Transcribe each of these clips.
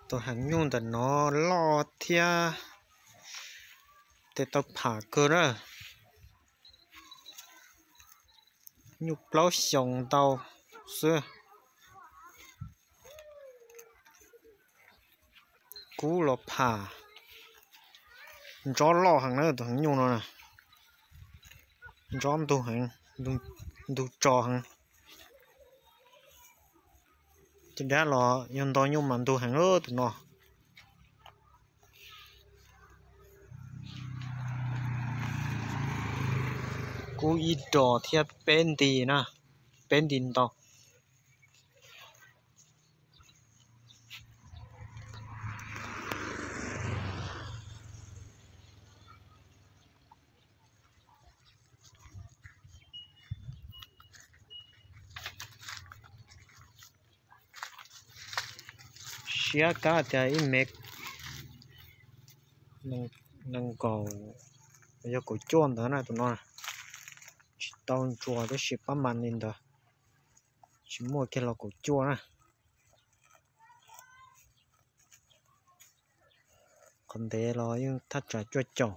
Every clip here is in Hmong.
Tus heev nyuj ntawm no loj thiab tes tau pham kawg na. Nyuj plaub xyoos ntau xwb. Kub los pham. Ntsob loj heev na, tus heev nyuj no na. Ntsob ntug heev, ntug tso heev. Cov dab los yog nto nyuj mas ntug heev lawm tus no. Kub ib ros thiab peb nti na, peb nti ntau. Siab kab tias ib mev nees nkaum, yog kaum cuaj ntawd na tus no. Tsis tau ntsuas tab sis pab mas li ntawd, tsis muaj kiag los kaum cuaj na. Qhov ntev los yeej thaj tsam cuaj caum.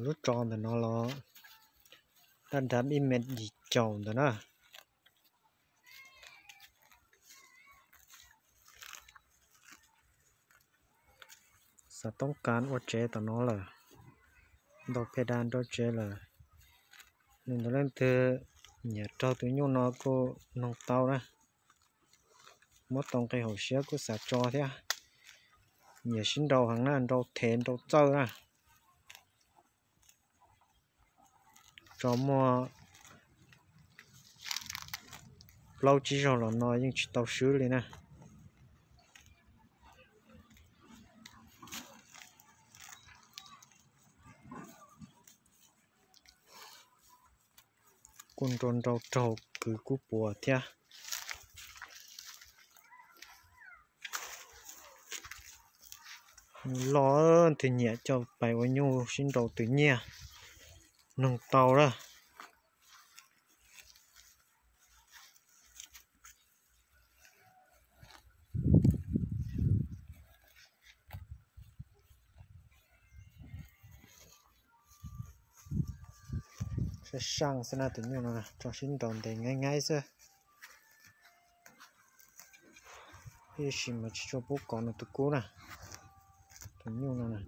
Lub tso ntawm no los daj dab ib mev yim caum ntawd na. Xav toob kas ua tsev tom no lawm, ntaus phe da nrau tsev lawm. Nws ntawd leej twg nyiam raug tus nyuj no kuj noog tau na. Muab tau nqi hauv siab kuj xav tso thiab. Nyiam sib nrau heev na, nrau thev nrau txawj na. Tso muaj plaub tsib zaug los no yeej tsis tau swb li na. Kuj nrau nrau raug kwv kub puas thiab. Loj, tus nyiam coj pais ua nyuj sib nrau tus nyiaj, noog tau lawm. Sab sab xwb na, tus nyuj no tso sib nrau ntev nyaib nyaib xwb. Tab sis mas tsis tshua pub kov nws tus kub na, tus nyuj no na.